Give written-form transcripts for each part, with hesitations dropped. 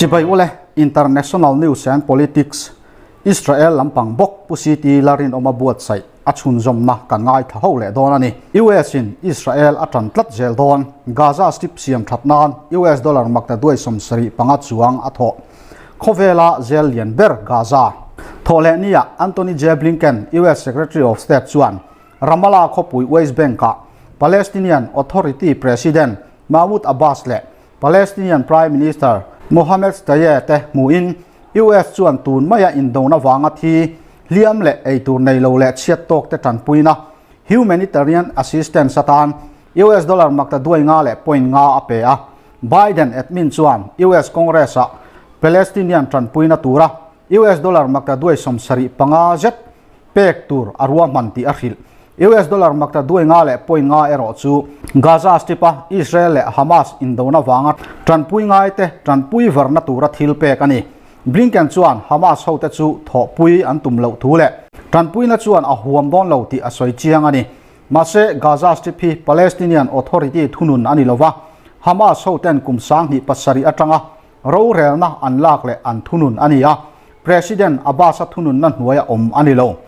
Chibai ule International News and Politics Israel lampang bawk Pu CT Larinawma buatsaih a chhunzawmna kan ngaithla ho leh dawn a ni. US in Israel a tan tlat zel dawn. Gaza Strip siam that nan US dollar makta duai 75 chuang a thawh. Khawvela zel lian ber Gaza. Thawhleh nia Antony J Blinken, US Secretary of State chuan Ramallah khawpui West Bank-ah Palestinian Authority President Mahmoud Abbas leh Palestinian Prime Minister Mohammed Shtayyeh te hmuhin US chuan tun maia indona vanga thi hliam leh eitur nei lo leh chhiat tawk te tanpuina humanitarian assistance atan US dollar makta duai nga leh point nga a pe a. Biden admin chuan US Congress-ah Palestinian tanpuina tura US dollar makta duai 75 zet pek tur a ruahman tih a hrilh. US dollar makta duai nga leh point nga erawh chu Gaza Strip-a Israel leh Hamas indona vanga tanpui ngaite tanpui varna tura thil pek a ni. Blinken chuan Hamas hote chu thawhpui an tum loh thu leh tanpuina chuan a huam dawn lo tih a sawi chiang a ni. Mahse, Gaza Strip hi Palestinian Authority thunun a ni lova, Hamas hoten kum 2007 atanga rorelna an lak leh an thunun a ni a, President Abbas-a thununna hnuaia awm a ni lo.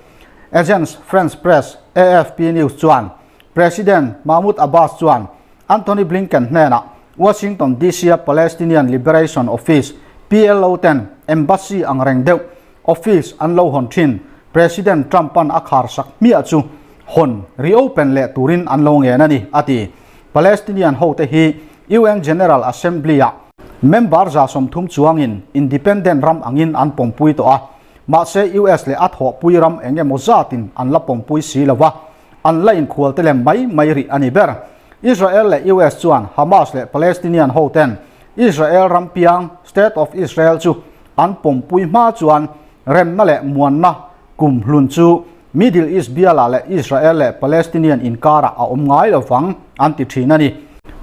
Agence France Presse, AFP, News chuan President Mahmoud Abbas chuan Antony Blinken hnenah Washington DC-a Palestinian Liberation Office, PLO, ten embassy ang reng deuh office an lo hawn thin President Trump-a'n a khar sak hmiah chu hawn reopen leh turin an lo ngen a ni, a ti. Palestinian hote hi UN General Assembly-ah member 130 chuangin independent ram angin an pawmpui tawh a, mahse US leh a thawhpui ram eng emaw zatin an la pawmpui si lo va, an la inkhual te lem mai mai rih a ni ber. Israel leh US chuan Hamas leh Palestinian hoten Israel ram piang State of Israel chu an pawmpui hma chuan remna leh muanna kum hlun chu Middle East bialah leh Israel leh Palestinian inkarah a awm ngai lo vang an ti thin a ni.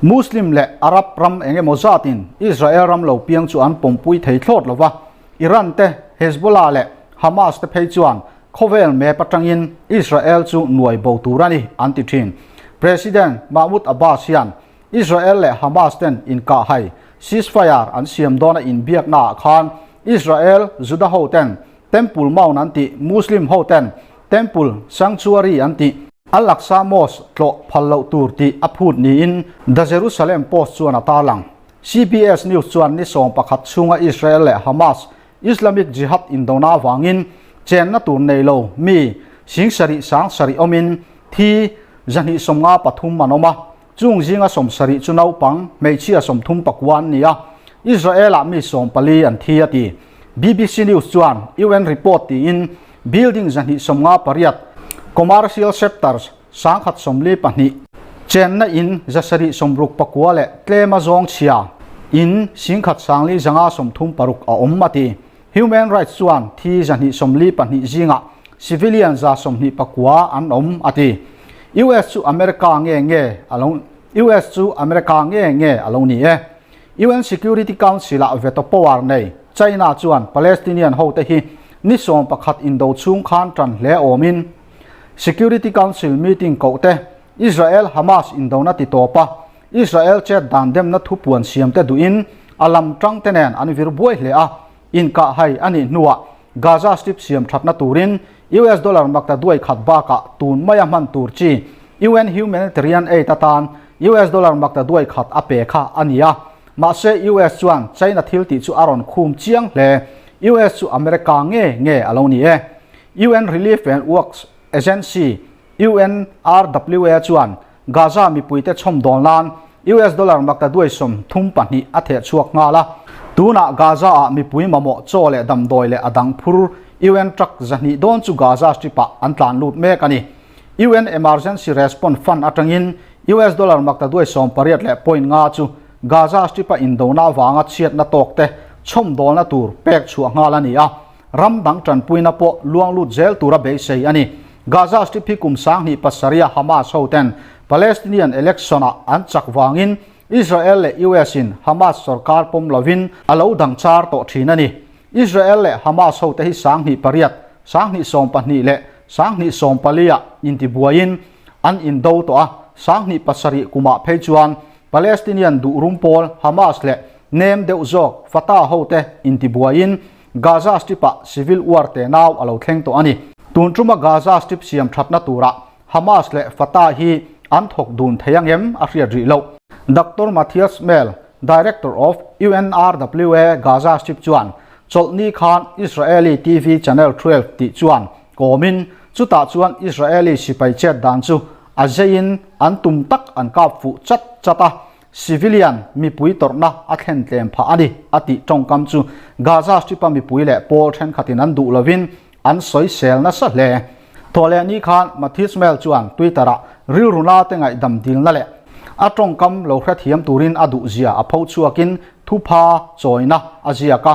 Muslim leh Arab ram eng emaw zatin Israel ram lo piang chu an pawmpui thei thlawt lo va, Iran te, Hezbollah leh Hamas te phei chuan khawvel map atangin Israel chu nuai bo tur a ni an ti thin. President Mahmoud Abbas hian Israel leh Hamas ten inkahhai, ceasefire, an siam dawna inbiaknaah khan Israel Juda ho ten Temple Mount an tih, Muslim ho ten Temple Sanctuary an tih, Al-Aqsa Mosque tlawh phal loh tur tih a phut niin The Jerusalem Post chuan a tarlang. CBS News chuan ni 11 chhunga Israel leh Hamas Islamic Jihad indona avangin chenna tur nei lo mi 7,000 7,000 awmin thi 253 an awm a, chung zinga 70 chu naupang hmeichhia 39 an ni a, Israel-ah mi 14 an thi a ti. BBC News chuan UN report tiin building 258, commercial sectors 142, chenna in 769 leh tlema zawng chhia in 1,536 a awm a ti. Human Rights chuan thi 242 zingah civilian 29 an awm a ti. US chu America nge nge a lo US chu America nge nge a lo ni e. UN Security Council-ah veto power nei China chuan Palestinian hote hi ni 11 indo chhung khan tan hle awmin Security Council meeting koh te Israel-Hamas indona ti tawp a, Israel chet dan demna thu puan siam te duhin a lam tang te nen an vir buai hle a, inkahhai a nih hnuah Gaza Strip siam thatna turin US dollar makta duai khat bakah tun maia hman tur chi UN Humanitarian Aid atan US dollar makta duai khat a pe kha a ni a. Mahse US chuan China thil tih chu a rawn khum chiang hle. US chu America nge nge a lo ni e. UN Relief and Works Agency, UNRWA, chuan Gaza mipuite chhawm dawn nan US dollar makta duai 32 a theh chhuak nghal a. Tunah Gaza-ah mipui mamawh chaw leh damdawi leh a dang phur UN truck 200 dawn chu Gaza Strip-ah an tlan lut mek a ni. UN Emergency Response Fund atangin US dollar makta duai 18 leh point nga chu Gaza Strip-a indona avanga chhiatna tawk te chhawm dawlna tur pek chhuah nghal a ni a, ram dang tanpuina pawh luang lut zel tura beisei a ni. Gaza Strip hi kum 2007-a Hamas hoten Palestinian election-ah an chak vangin Israel leh US in Hamas sarkar pawm lovin a lo dang char tawh thin a ni. Israel leh Hamas hote hi 2008, 2012 leh 2014-ah intibuaiin an indo tawh a, 2007 kumah phei chuan Palestinian duh rum pawl Hamas leh Nem deuh zawk Fatah hote intibuaiin Gaza Strip-ah civil war tenau a lo thleng tawh a ni. Tun tuma Gaza Strip siam thatna turah Hamas leh Fatah hi an thawk dun thei ang em a hriat rih loh. Doctor Matthias Mel, Director of UNRWA Gaza Strip chuan chawlhni khan Israeli TV Channel 12 tih chuan kawmin chutah chuan Israeli sipai chet dan chu a zeiin an tum tak an kap fuh chat chat a, Civilian mipui tawrhna a thlen tlem phah a ni, a tih tawngkam chu Gaza Strip-a mipui leh pawl thenkhatin an duh lovin an sawisel nasa hle. Thawhlehni khan Mathis Mel chuan Twitter-ah rilruna te ngaihdam dilna leh a tawngkam lo hrethiam turin a duhzia a pho chhuakin thupha chawina a ziak a.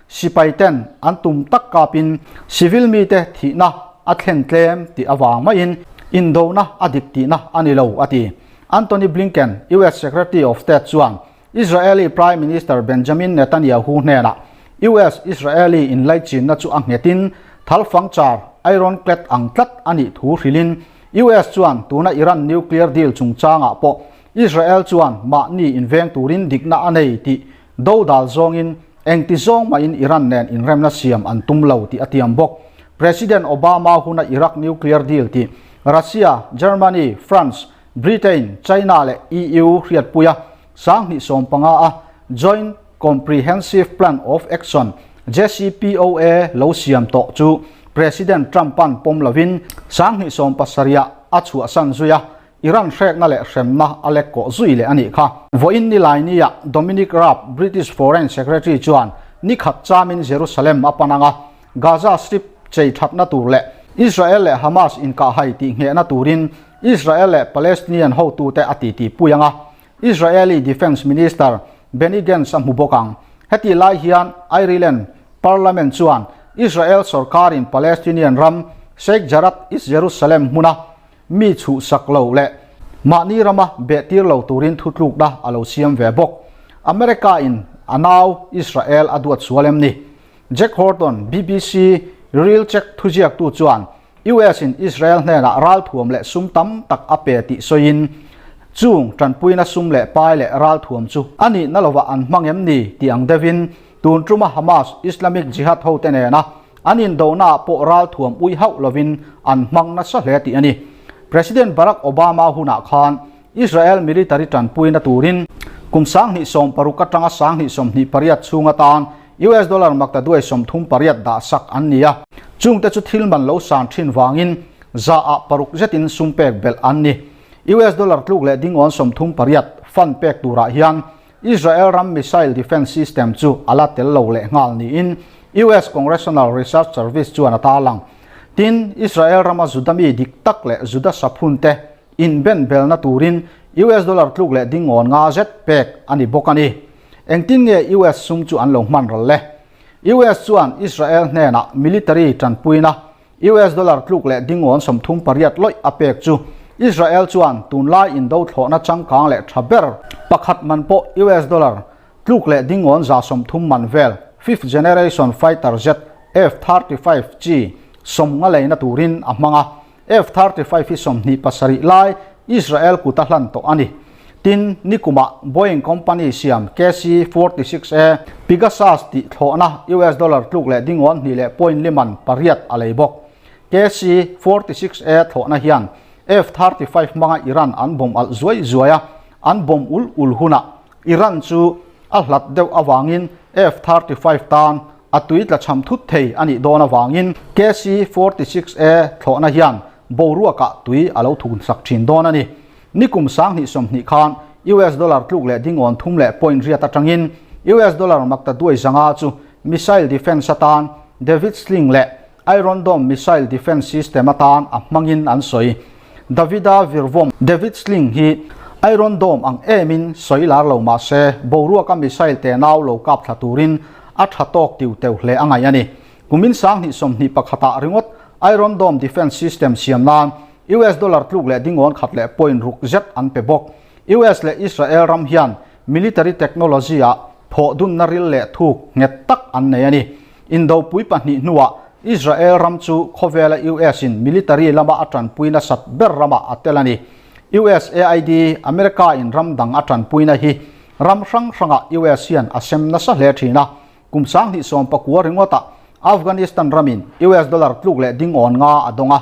Sipai ten an tum tak kapin civil mite thihna a thlen tlem tih avang maiin indona a dik tihna a ni lo, a ti. Antony Blinken, US Secretary of State chuan Israeli Prime Minister Benjamin Netanyahu hnenah US-Israeli inlaichinna chu a nghetin thalfang char, ironclad, ang tlat a nih thu hrilhin US chuan tuna Iran nuclear deal chungchangah pawh Israel chuan mahni inveng turin dikna a nei tih dodal zawngin engti zawng mahin Iran nen inremna siam an tum lo tih a tiam bawk. President Obama huna Iraq nuclear deal tih Russia, Germany, France, Britain, China leh EU hriatpuia 2015 a Joint Comprehensive Plan of Action, JCPOA, lo siam tawh chu President Trump-a'n pawm lovin 2017 ah a chhuahsan zui a, Iran hrekna leh hremna a lek kawh zui leh a nih kha. Vawiin Nilaini-ah Dominic Raab, British Foreign Secretary chuan nikhat chamin Jerusalem a pan ang a, Gaza Strip chei thatna tur leh Israel leh Hamas inkahhai tihnghehna turin Israel leh Palestinian hotute a titipui ang a, Israeli Defence Minister Benny Gantz a hmu bawk ang. Hetih lai hian Ireland Parliament chuan Israel sorkarin Palestinian ram Sheikh Jarrah East Jerusalem hmuna mi chhuhsak lo leh mahni rama behtir lo turin thutlukna a lo siam ve bawk. America in a nau Israel a duat sual em ni? Jack Horton, BBC Real Check thuziaktu chuan US in Israel hnenah ralthuam leh sum tam tak a pe tih sawiin, Chung tanpuina sum leh pai leh ralthuam chu a nihna lovah an hmang em ni tih ang deuhin tun tuma Hamas, Islamic Jihad hote nena an indonaah pawh ralthuam ui hauh lovin an hmang nasa hle tih a ni. President Barack Obama hunah khan Israel military tanpuina turin kum 2016 atanga 2028 chhung atan US dollar maktaduai 38 dah sak an ni a, chungte chu thil man lo san thin vangin za ah paruk zetin sum pek belh an ni. US dollar tluk leh dingawn 38 fund pek turah hian Israel ram missile defence system chu a la tel lo leh nghal niin US Congressional Research Service chuan a tarlang. Tin, Israel rama Juda mi dik tak leh Juda saphunte inbenbelna turin US dollar tluk leh dingawn nga zet pek a ni bawk a ni. Engtin nge US sum chu an lo hman ral le? US chuan Israel hnenah military tanpuina US dollar tluk leh dingawn 38 lawih a pek chu Israel chuan tunlai indo thlawhna changkang leh tha ber pakhat man pawh US dollar tluk leh dingawn 130 man vel fifth generation fighter jet F-35 chi 50 leina turin a hmang a. F-35 hi 27 lai Israel kut a hlan tawh a ni. Tin, nikumah Boeing company siam KC-46A Pegasus tih thlawhna US dollar tluk leh dingawn hnih leh point liman pariat a lei bawk. KC-46A thlawhna hian F-35 hmanga Iran an bomb alh zuai zuai a, an bomb ul ul hunah Iran chu a hlat deuh avangin F-35 tan a tui tla cham thut thei a nih dawn avangin KC-46A thlawhna hian boruakah tui a lo thun sak thin dawn a ni. Nikum 2020 khan US dollar tluk leh dingawn thum leh point riat atangin US dollar makta duai zanga chu missile defence atan David Sling leh Iron Dome missile defence system atan a hmangin an sawi. Davida Virvom, David Sling hi Iron Dome ang emin sawi lar lo mah se boruaka missile te nau lo kap thla turin a tha tawk tiu teu hle a ngaih a ni. Kumin 2021 ah ringawt Iron Dome defence system siam nan US dollar tluk leh dingawn khat leh point ruk zet an pe bawk. US leh Israel ram hian military technology ah thawh dunna ril leh thuk nghet tak an nei a ni. Indopui pahnih hnuah Israel ram chu khawvela US in military lama a tanpuina sat ber ramah a tel a ni. USAID, America in ram dang a tanpuina hi Ram hrang hrangah US hian a sem nasa hle thin a, kum 2019 ringawtah Afghanistan ramin US dollar tluk leh dingawn nga a dawng a,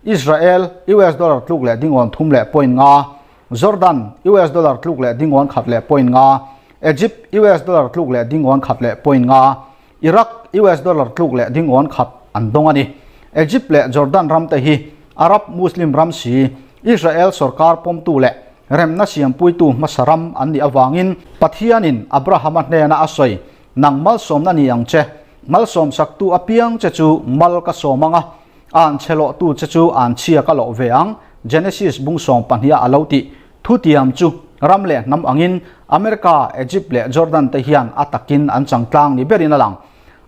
Israel US dollar tluk leh dingawn thum leh point nga, Jordan US dollar tluk leh dingawn khat leh point nga, Egypt US dollar tluk leh dingawn khat leh point nga, Iraq US dollar tluk leh dingawn khat an dawng a ni. Egypt leh Jordan ram te hi Arab Muslim ram si, Israel sorkar pawmtu leh remna siampuitu hmasa ram an nih avangin Pathianin Abrahama hnena a sawi, Nang malsawmna ni ang che, malsawmsaktu apiang che chu mal ka sawm ang a, an chhe lawhtu che chu an chhia ka lawh ve ang, Genesis bung 12 a lo tih. Thutiam chu ram leh hnam angin America, Egypt leh Jordan te hian a takin an changtlang ni berin a lang.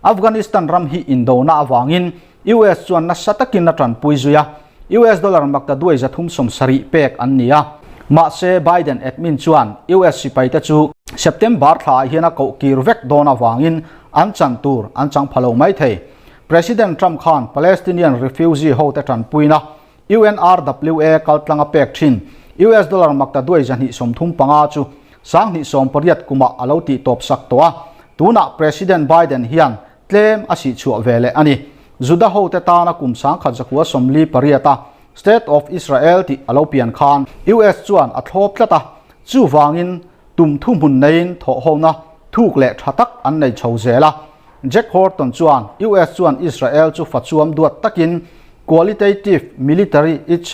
Afghanistan ram hi indona avangin US chuan nasa takin a tanpui zui a, US dollar makta duai 370 pek an ni a. Mahse Biden admin chuan US sipaite chu September thlaah hian a koh kir vek dawn avangin an chan tur an chang pha lo mai thei. President Trump khan Palestinian refugee hote tanpuina UNRWA kaltlanga pek thin US dollar makta duai 235 chu 2018 kumah a lo tih tawp sak tawh a. Tunah President Biden hian tlem a sih chhuah ve leh a ni. Juda hote tana kum 1948 a State of Israel tih a lo pian khan US chuan a thlawp tlat a, chuvangin tum thu hmun neiin thawhhona thuk leh tha tak an nei chho zel a. Jack Horton chuan US chuan Israel chu fachuam duat takin Qualitative Military Aid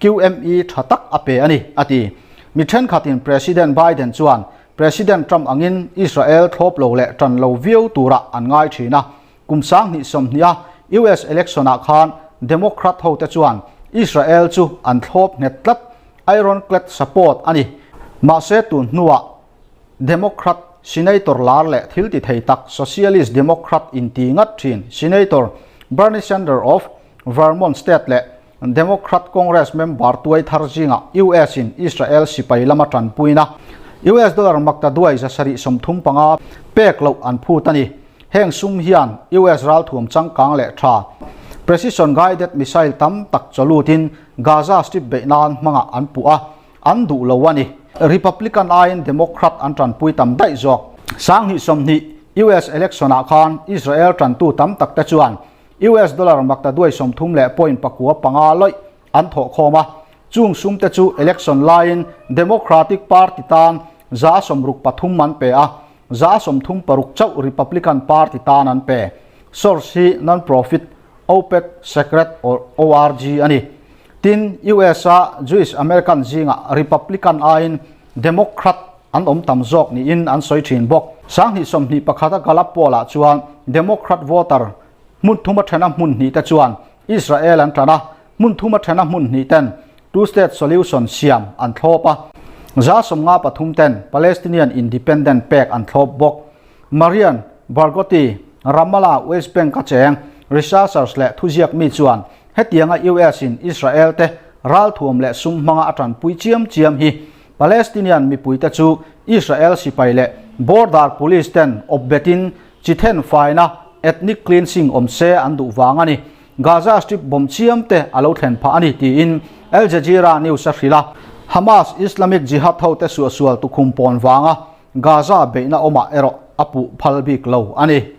QME tha tak a pe a ni, a ti. Mi thenkhatin President Biden chuan President Trump angin Israel thlawp lo leh tan lo viau turah an ngai thin a. Kum 2020 a US election-ah khan Democrat hote chuan Israel chu an thlawp nghet tlat, ironclad support a ni. Mahse tun hnuah Democrat Senator lar leh thil ti thei tak Socialist Democrat inti ngat thin Senator Bernie Sanders of Vermont State leh Democrat Congress member tuai thar zingah US in Israel sipai lama tanpuina US dollar makta duai 735 pek loh an phut a ni. Heng sum hian US ralthuam changkang leh tha precision guided missile tam tak chawlutin Gaza Strip beih nan hmangah an puh a, an duh lo a ni. Republican aiin Democrat an tanpui tam daih zawk. 2020 US election-ah khan Israel tantu tam tak te chuan US dollar makta duai 30 leh point 95 lawih an thawh khawm a. Chung sum te chu election laiin Democratic Party tan 63 an pe a, 36 chauh Republican Party tan an pe. Source hi non-profit Open Secret or ORG a ni. Tin, US a Jewish American zingah Republican aiin Democrat an awm tam zawk niin an sawi thin bawk. 2021 a Gallup poll-ah chuan Democrat voter hmun thuma thena hmun hnih te chuan Israel an tan a, hmun thuma thena hmun hnih ten two-state solution siam an thlawp a, 53 ten Palestinian independent pek an thlawp bawk. Marian Barghouti, Ramallah, West Bank a cheng researchers leh thuziak mi chuan hetianga US in Israel te ralthuam leh sum hmanga a tanpui chiam chiam hi Palestinian mipuite chu Israel sipai leh border police ten awpbetin chithen faina ethnic cleansing awm se an duh vang a ni. Gaza Strip bomb chiam te a lo thlen phah a ni tiin Al Jazeera News a hrilh a. Hamas Islamic Jihad hote suahsual tukhum pawn vanga Gaza beihna awmah erawh a puh phal bik lo a ni.